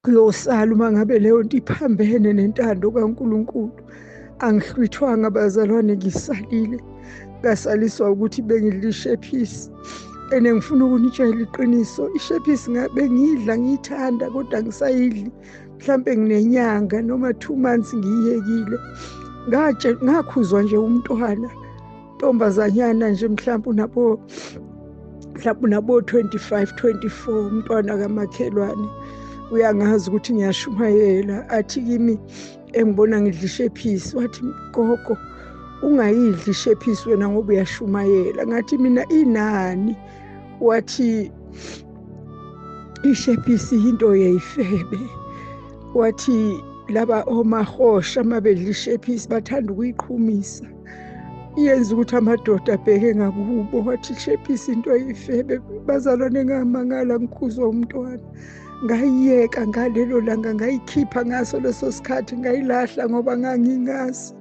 Kuyosala uma ngabe leyo nto iphambene nentando kaNkulunkulu. Angihlwithwanga bazalwane, ngisalile. Ngasaliswa ukuthi bengidla ishephisi. Ene ngifuna ukunitshela iqiniso, ishephisi ngabe ngiyidla ngiyithanda kodwa ngisayidli. Mhlambe nginenyanga noma 2 months ngiyiyekile. Ngakhuzwa nje umntwana, ntombazanyana nje mhlawumbe unabo 25 24, umntwana kamakhelwane. Uyangazi ukuthi ngiyashumayela, athi kimi engibona ngidla ishephisi, wathi gogo ungayidli ishephisi wena ngoba uyashumayela. Ngathi mina inani? Wathi ishephisi into yeyifebe. Wathi laba omahosha mabedla ishephisi bathanda ukuyiqhumisa, iyenza ukuthi amadoda abheke ngakubo. Wathi ishephisi into eyifebe. Bazalwane ngamangala, ngikhuzwa umntwana. Ngayiyeka ngalelo langa, ngayikhipha ngaso leso sikhathi, ngayilahla ngoba ngangingazi.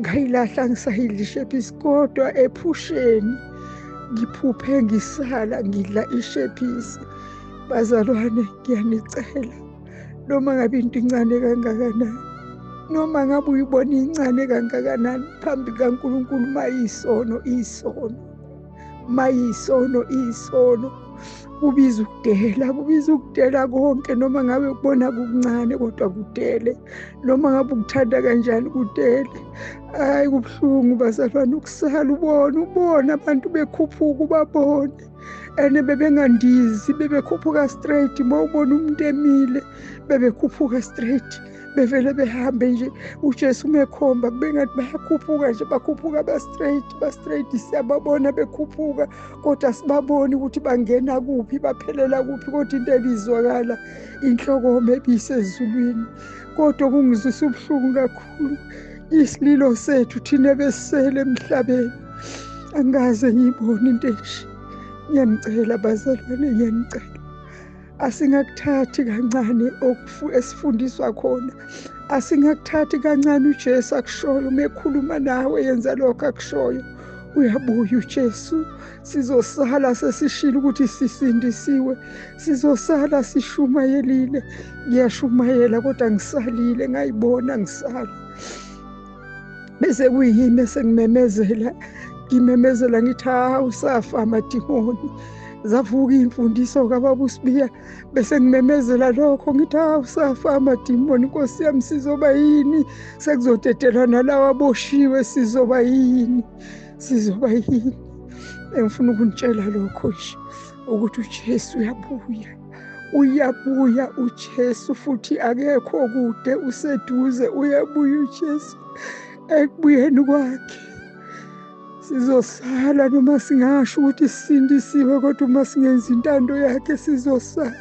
Ngayilahla ngisayidla ishephisi, kodwa ephusheni ngiphuphe ngisala ngidla ishephisi. Bazalwane ngiyanicela, noma ngabe into incane kangakanani, noma ngabe uyibona incane kangakanani phambi kaNkulunkulu, mayisono isono, mayisono isono. Kubiza ukudela, kubiza ukudela konke, noma ngabe kubona kukuncane kodwa kudele, noma ngabe ukuthanda kanjani kudele. Hayi kubuhlungu bazalwane ukusala ubona abantu bekhuphuka, ubabone ene bebengandizi, bebekhuphuka straight. Mawubona umuntu emile bebekhuphuka straight, bevele behambe nje. uJesu umekhomba kube ngathi bayakhuphuka nje, bakhuphuka ba straight, siyababona bekhuphuka kodwa sibaboni ukuthi bangena kuphi, baphelela kuphi. Kodwa into ebizwakala inhlokome ebisezulwini. Kodwa kungizwisa ubuhlungu kakhulu isililo sethu thina besisele emhlabeni. Angaze ngiyibone into enje. Ngiyanicela bazalwane, ngiyanicela, asingakuthathi kancane esifundiswa khona, asingakuthathi kancane uJesu akushoyo. Uma ekhuluma nawe yenza lokho akushoyo. Uyabuya uJesu, sizosala sesishilo ukuthi sisindisiwe, sizosala sishumayelile. Ngiyashumayela kodwa ngisalile, ngayibona ngisala. Bese kuyimi esengimemezela, ngimemezela ngithi hawu safa amadimoni. Zavuka imfundiso kaBaba uSibiya, bese ngimemezela lokho ngithi hawu safa amadimoni, Nkosi yami sizoba yini? Sekuzodedelwa nalawa aboshiwe, sizoba yini? Sizoba yini? Engifuna ukunitshela lokho nje ukuthi uJesu uyabuya, uyabuya uJesu, futhi akekho kude, useduze. Uyabuya uJesu. Ekubuyeni kwakhe sizosala, noma singasho ukuthi sisindisiwe, kodwa uma singenza intando yakhe sizosala.